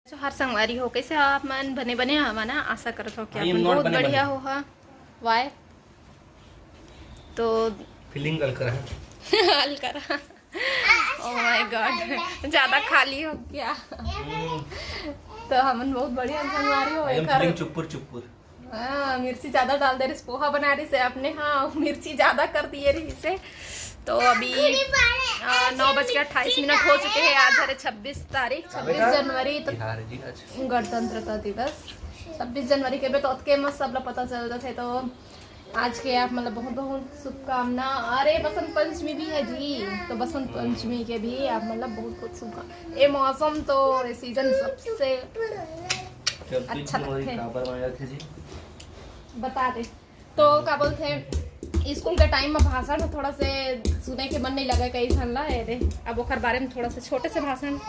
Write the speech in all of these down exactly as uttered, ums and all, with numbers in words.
जोहार संगवारी हो, कैसे हो आप मन? बने बने हवा ना? आशा करत हो कि आप मन बहुत बढ़िया हो। हाँ, वाई तो फीलिंग अलकरा है। अलकरा। Oh my God, ज्यादा खाली हो गया। तो हमन बहुत बढ़िया संगवारी हो। चुप्पुर चुप्पुर। हाँ, मिर्ची ज्यादा डाल दे रहिस, पोहा बना रहिस हे अपने, हाँ, मिर्ची ज्यादा कर दिए रहिस हे। तो अभी नौ बज के अट्ठाईस मिनट हो चुके हैं। आज हरे छब्बीस तारीख, छब्बीस जनवरी, तो गणतंत्रता दिवस। छब्बीस जनवरी के बे तो अतके मस्त सब ला पता चल जाथे। तो आज के आप मतलब बहुत बहुत शुभकामना। अरे, बसंत पंचमी भी है जी, तो बसंत पंचमी के भी आप मतलब बहुत बहुत शुभकामना। ये मौसम तो, ये सीजन सबसे अच्छा लगथे। बता दे। तो का बोलथे, स्कूल के टाइम में भाषण थोड़ा से सुने के मन नहीं लगे कई झन ला। ये दे, अब ओकर बारे में थोड़ा से छोटे से भाषण।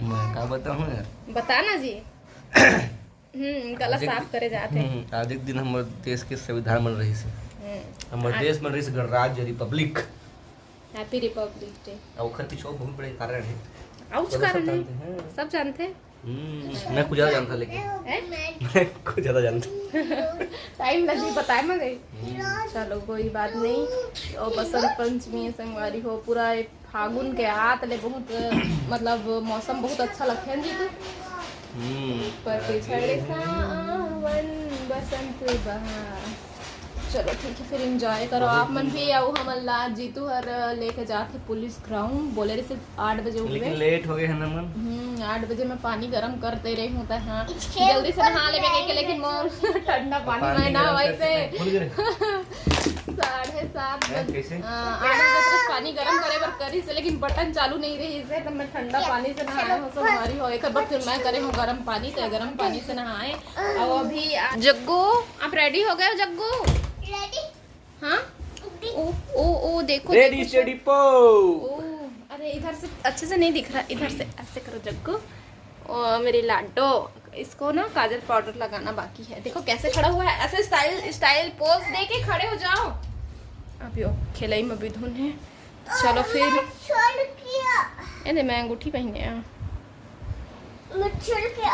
मैं का बताऊं यार? बता ना जी। हम्म, गला साफ करे जात हे। आज एक दिन हमर देश के संविधान बन रहिस हे। हमर देश बन रहिस गणराज्य, रिपब्लिक। Happy Republic Day। ओकर पीछे बहुत बड़े कारण हे। आउच कारण हे। सब जानथे। हम्म, मैं कुछ ज्यादा जानता लेकिन। हैं? मैं कुछ ज्यादा जानता। टाइम लगी बताए मैं गई। चलो कोई बात नहीं। और बसंत पंचमी संगवारी हो, पूरा एक फागुन के आत ले बहुत मतलब मौसम बहुत अच्छा लगथे जी। तो हम्म। पर पिछड़े सावन बसंत बहार। चलो ठीक है, फिर एंजॉय करो आप मन भी। अउ हमन ला जीतू हर लेके जाथे पुलिस ग्राउंड, बोले रहिस आठ बजे उठबे। लेकिन लेट हो गए है ना मन। हम्म, आठ बजे मैं पानी गरम कर दे रही हूँ, तो हाँ, जल्दी से नहा लेबे कह के, लेकिन मोर ठंडा पानी में ना वैसे। साढ़े सात बजे, कैसे? आठ बजे तक पानी गरम करे बर करिस हे, लेकिन बटन चालू नहीं रहिस हे, तो मैं ठंडा पानी से नहाए हूँ। संगवारी हो, एक बार फिर मैं करे हूँ गरम पानी, तो गरम पानी से नहाए। और अभी आ-, जग्गू, आप रेडी हो गए हो जग्गू? रेडी। हाँ। ओ ओ ओ, देखो, रेडी देखो, स्टेडी पो। ओ, अरे इधर से अच्छे से नहीं दिख रहा, इधर से ऐसे करो जग्गू। ओ मेरी लाडो, इसको ना काजल पाउडर लगाना बाकी है। देखो कैसे खड़ा हुआ है, ऐसे स्टाइल स्टाइल पोज दे के खड़े हो जाओ। अब यो खेलई में भी धुन है। चलो फिर। ये दे, मैं अंगूठी पहने हैं।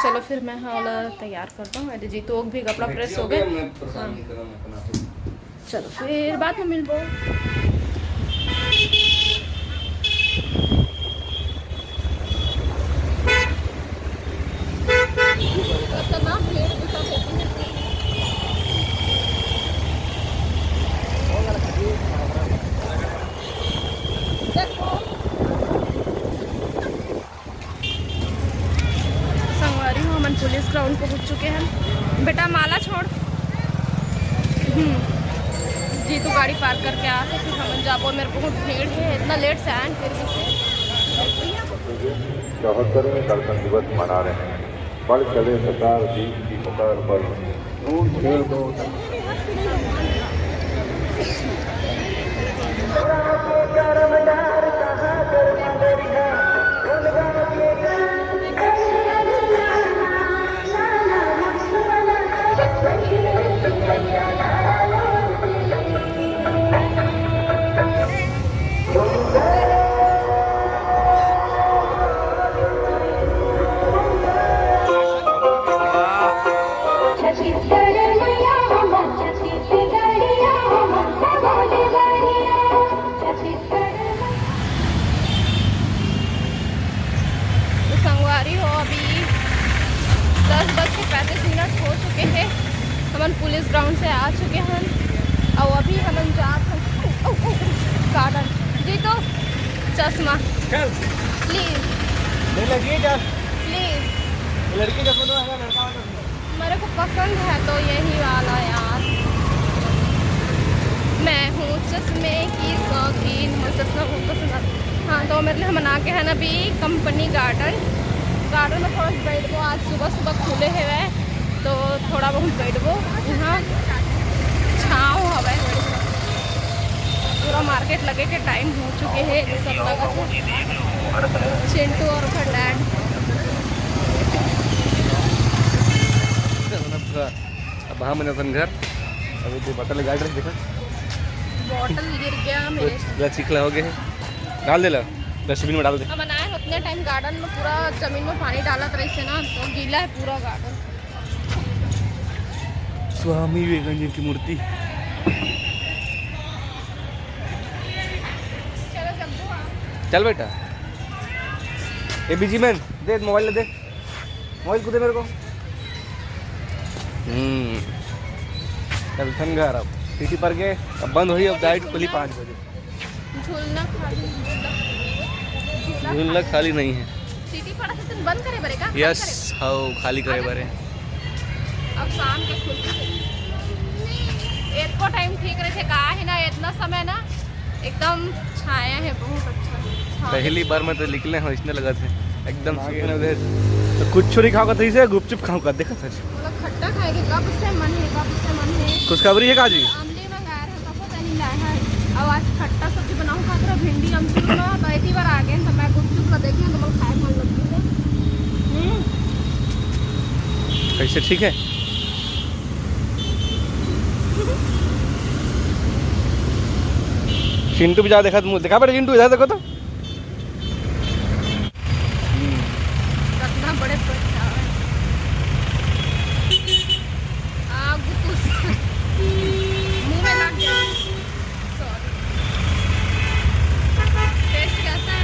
चलो फिर मैं हाँ वाला तैयार करता हूँ। अरे जी, तो भी कपड़ा प्रेस हो गए। चलो फिर बाद में मिलबो। संगवारी हो, हमन पुलिस ग्राउंड पहुंच चुके हैं। बेटा, माला छोड़। हम्म, जी तो गाड़ी पार्क करके आ, तो फिर हमन जाबो। मेरे बहुत भीड़ है, इतना लेट से आए हैं, फिर भी से। चौहत्तरवें गणतंत्र दिवस मना रहे हैं। बढ़ चले सरदार जी की पुकार पर। तो संगवारी हो, अभी दस बज के पैंतीस मिनट हो चुके हैं। हमन पुलिस ग्राउंड से आ चुके हैं। अउ अभी हमन जात हन, ओ, ओ, ओ, ओ, गार्डन। जी तो चश्मा। चल। प्लीज। ले लगी जा। प्लीज। लड़की का फोटो है, लड़का वाला। मेरे को पसंद है तो यही वाला यार। मैं हूँ चश्मे की शौकीन, मुझे चश्मा बहुत पसंद आता। हाँ, तो मतलब हमन आके है ना अभी कंपनी गार्डन। गार्डन में थोड़ा सा बैठबो, आज सुबह सुबह खुले हुए हैं, तो थोड़ा बहुत बैठबो। यहाँ छाँव हवे। पूरा मार्केट लगे के टाइम हो चुके हैं, ये सब लगा है। चिंटू और ओकर डैड। अब हम अपन घर, अभी तो बॉटल गाड़ रहे, देखो। बॉटल गिर गया मेरे। पूरा चिखला हो गया है। डाल दे ला, डस्टबिन में डाल दे। हम आए उतने टाइम गार्डन में पूरा जमीन में पानी डालत रहिस हे ना, तो गीला है पूरा गार्डन। स्वामी विवेकानंद जी की मूर्ति। चलो जब्बू, आओ। चल बेटा, ए बीजी मैन, दे मोबाइल, दे मोबाइल को, दे मेरे को। हम्म, चल संग घर अब। सिटी पर के अब बंद हुई, अब डाइट खुली पाँच बजे। झूलना खाली, झूलना खाली नहीं है। सिटी पड़ा से तुम बंद करे बरे का? यस, हाँ, खाली करे बरे। अब शाम के खुलती है। एको टाइम ठीक रहिथे, का है ना, इतना समय ना एकदम छाया है, बहुत अच्छा। हाँ। पहली बार मैं तो निकले हूँ, इसने लगा थे एकदम। तो कुछ नहीं खाऊंगा, तो इसे गुपचुप खाऊंगा, देखा सच। मतलब खट्टा खाए के कब से मन है, कब से मन है। खुशखबरी है का जी? आमली मंगाए रहे, पता नहीं लाए है। अब आज खट्टा सब्जी बनाऊं, का तरह भिंडी अमचूर ना, तो इतनी बार आ गए, तो मैं गुपचुप ला देखे, तो मैं खाए मन लग गई है। हम्म। कैसे, ठीक है? चिंटू भी जा, देखा, देखा बेटा, चिंटू इधर देखो तो। कितना बड़े बच्चा है। आ, घुस। मुंह में लग गया। सॉरी। टेस्ट कैसा है?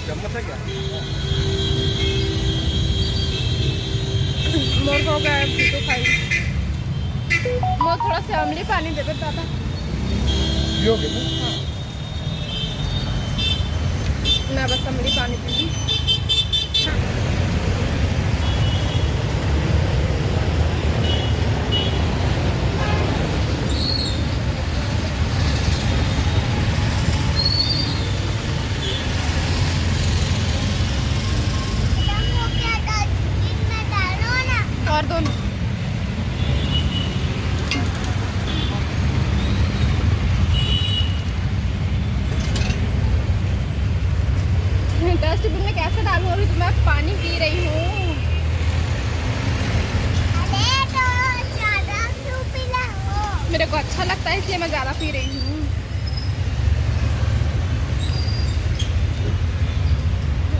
चम्मच है क्या? मोर हो गया है, अभी तो खाई। मोर थोड़ा सा अमली पानी दे दे दादा। ये हो गया ना? हाँ। मैं बस अमली पानी पीऊंगी। और दोनों। डस्टबिन में कैसे डालूं? अभी तो मैं पानी पी रही हूँ। अरे तो ज्यादा क्यों पी रहे हो? मेरे को अच्छा लगता है, इसलिए मैं ज्यादा पी रही हूँ।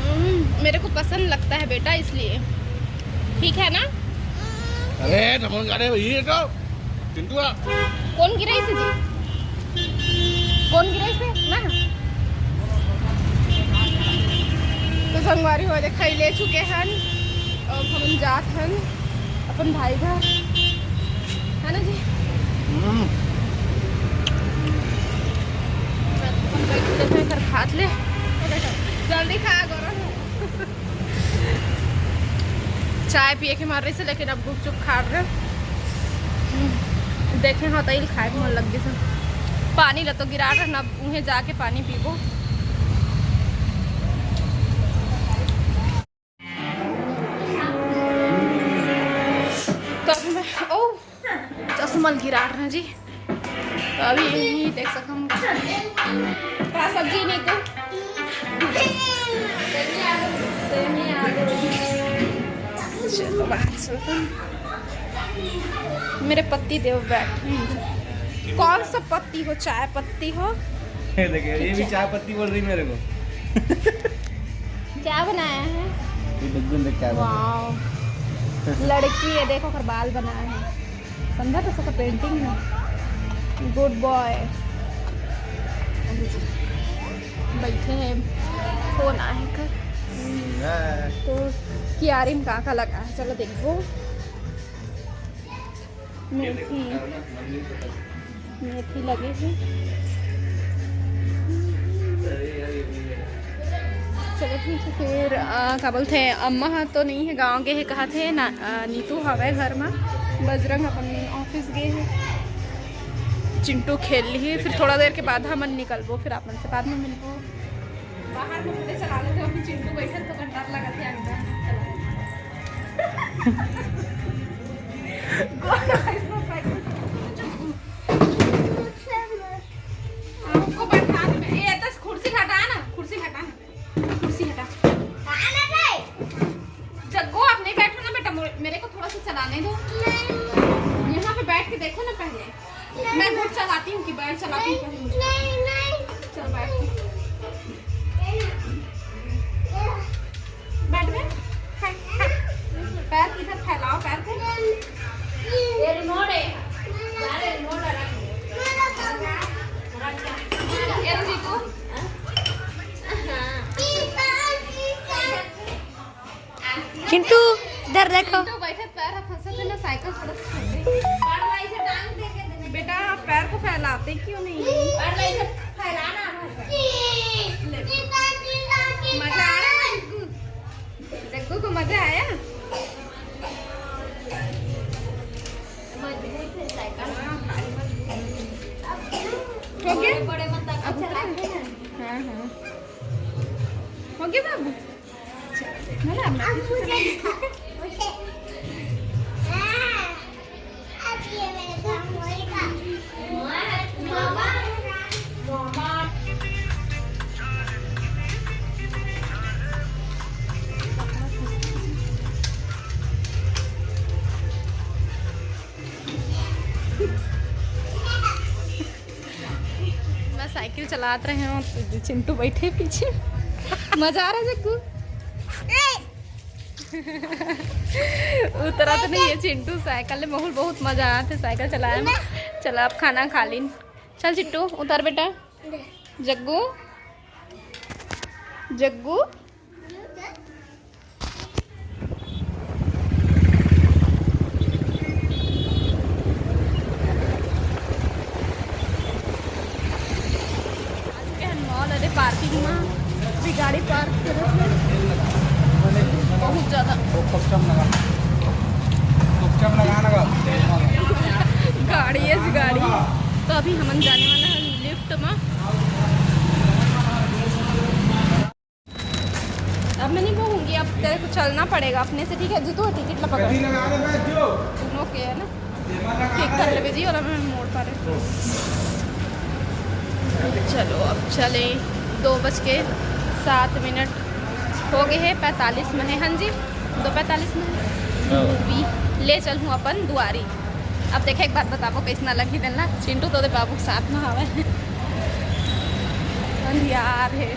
हम्म, मेरे को पसंद लगता है बेटा, इसलिए। ठीक है ना? अरे नमन, अरे ये तो चिंटुआ। कौन गिराइस हे जी? कौन गिराइस हे? मैं। तो संगवारी हो, देख, खाई ले चुके हन। अब हमन जात हन अपन भाई घर, है ना जी? हम्म। मैं तो अपन बैठ के देखो, एकर खात ले। जल्दी खा, गरम हो। चाय पिए के मारे से, लेकिन अब गुपचुप खा रहे। देखे हो तो खाए के मन लग गए। पानी ला तो गिरा रहे ना, अब उहें जाके पानी पीबो। तो अभी मैं, ओ, चश्मा गिरा रहे जी। तो अभी यही देख सकम का सब्जी नहीं तो सेमी आलू। चलो बाहर चलते हैं। मेरे पति देव बैठे हैं। कौन सा पत्ती हो? चाय पत्ती हो? ये देखिए, ये भी चाय पत्ती बोल रही मेरे को। क्या बनाया है? ये बग्गुन देख क्या बनाया। वाओ, लड़की है, देखो, ओकर बाल बनाया है। समझा तो सबका पेंटिंग है। गुड बॉय। बैठे हैं, फोन आए कर। तो क्यारी में का का लगा है, चलो देखो। मेथी, मेथी लगे हैं। चलो ठीक है, फिर, आ, का बोलते हैं, अम्मा हा तो नहीं है, गाँव गए है, कहा थे ना, आ, नीतू हवे घर में, बजरंग अपन ऑफिस गए है, चिंटू खेल ली है। फिर थोड़ा देर के बाद हमन निकलबो, फिर आप मन से बाद में मिलबो। बाहर में पहले चला लेते हो, अभी चिंटू बैठे तो डर लगा थे अंदर। कौन है इसमें साइकिल? आपको बंद चिंटू, इधर देखो। चिंटू बैठे, पैर ह फंसत हे ना, साइकिल थोड़ा सा छोटे। बेटा, आप पैर को फैलाते क्यों नहीं? मजा आ रहा है ना जग्गू? जग्गू को मजा आया? हो गया? हाँ, हाँ। हो गया बाबू? मैं साइकिल चलात रहे हूँ, चिंटू बैठे पीछे। मजा आ रहा है जग्गू? उतरत नहीं है चिंटू साइकिल ले। माहौल बहुत मजा आत हे साइकिल चलाए में। चला, अब खाना खा लीन। चल चिंटू, उतर बेटा। जग्गू, जग्गू। आज के हम मॉल अरे पार्किंग में भी गाड़ी पार्क करत हे। बहुत ज्यादा। गाड़ी है गाड़ी। तो अभी हमन जाने वाला है लिफ्ट में। अब मैं नहीं बोलूँगी, अब तेरे को चलना पड़ेगा अपने से, ठीक है? जीतू, टिकट लगा। दोनों के है ना, ठीक कर लेबे जी, और मैं मोड़ पा रहे। चलो, अब चले। दो बज के सात मिनट हो गए हैं, पैंतालीस में है। हाँ जी, दो पैंतालीस में है। मूवी ले चल हूँ अपन दुआरी। अब देखे, एक बात बताबो, कैसना लगी देना। चिंटू तो दे बाबू के साथ में हवे। अंधियार है।